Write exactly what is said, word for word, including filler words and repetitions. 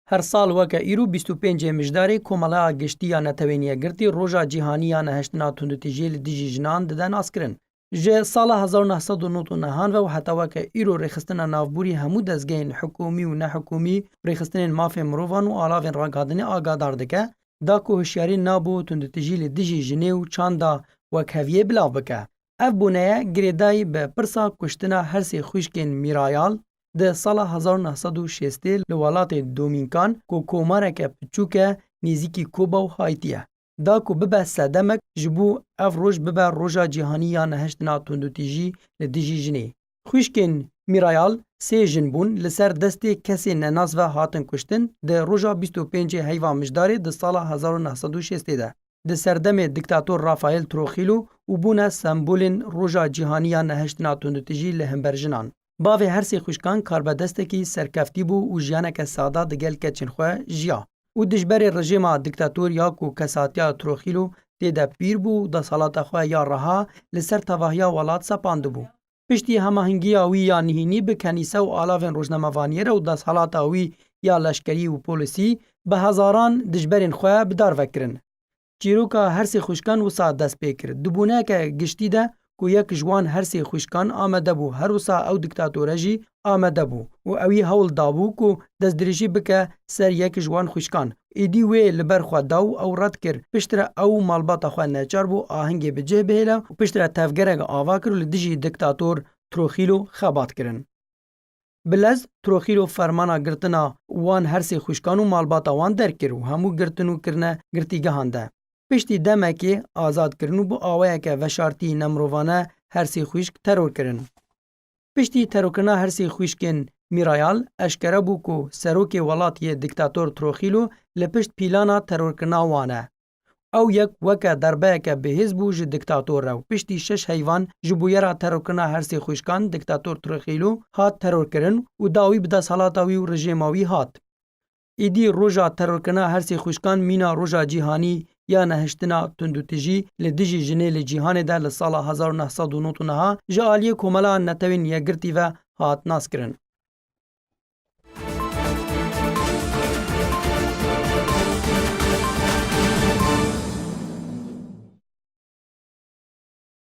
Her sal weke îro bîst û pêncê Mijdarê Komeleya Giştî ya Netewên Yekgirtî Roja Cîhanî ya Nehiştina Tundûtîjiyê li Dijî Jinan dide naskirin. Ji sala hezar û neh sed û nod û nehan ve û heta weke îro rêxistina navborî hemû dezgehên hikûmî û nehikûmî, rêxistinên mafên mirovan û alavên ragihandinê agadar dike, da ku hişyarî nabo tundûtîjî li dijî jinê û çanda wekheviyê bilav bike. Ev boneye girêdayî bi pirsa kuştina her sê xwişkên Mîrayal di sala hezar û neh sed û şêstê li welatê Domînkan ku komareke piçûk e nêzîkî Koba û Haytî ye, da ku bibe sedemek ji bo ev roj bibe Roja Cîhanî ya Nehiştina Tundûtîjî li Dijî Jinê. Xwişkên Mîrayal sê jin bûn, li ser destê kesê nenas ve hatin kuştin di roja bîst û pêncê heyva Mijdarê di sala hezar û neh sed û şêstê de. Di serdemê diktator Rafael Trujillo û bûne sembolên Roja Cîhanî ya Nehiştina Tundûtîjî li hember jinan. Bavê her sê xwişkan karbedestekî serkeftî bû û jiyaneke sada digel keçên xwe jiya. Û dijberê rejîma diktator ya ku kesatiya Trujillo tê de pîr bû û desthilata xwe ya reha li ser tevahiya welat sepandibû. Piştî hemahengiya wî ya nihînî bi kenîse û alavên rojnamevaniyê re û desthilata wî ya leşkerî û polîsî, bi hezaran dijberên xwe bi dar ve kirin. Çîroka her sê xwişkan wisa dest pê kir. Di boneyeke giştî de ku yek ji wan her sê xwişkan amade bû, her wisa ew diktatore jî amade bû û ewî hewl dabû ku destdirêjî bike ser yek ji wan xwişkan. Êdî wê li ber xwe da û ew red kir. Piştre ew û malbata xwe neçar bû ahengê bi cih bihêle û piştre tevgerek ava kir û li dijî diktator Trujillo xebat kirin. Bi lez Trujillo fermana girtina wan her sê xwişkan û malbata wan derkir û hemû girtin û kirine girtîgehan de. Piştî demekê azad kirin û bi awayeke veşartî nemirovane her sê xwişk teror kirin. Piştî terorkirina her sê xwişkên Mîrayal, eşkere bû ku serokê welat yê diktator Trujillo li pişt pîlana terorkirina wan e. Ew yek weke derbeyeke bihêz bû ji diktator re û piştî şeş heyvan ji bûyera terorkirina her sê xwişkan diktator Trujillo hat terorkirin û dawî bi desthilata wî û rejîma wî hat. Îdî roja terorkirina her sê xwişkan mîna Roja Cîhanî ya Nehiştina Tundûtijî li dijî jinê li cîhanê de li sala hezar û neh sed û nod û neh ji aliyê Komela Netewên Yekgirtî ve hat naskirin.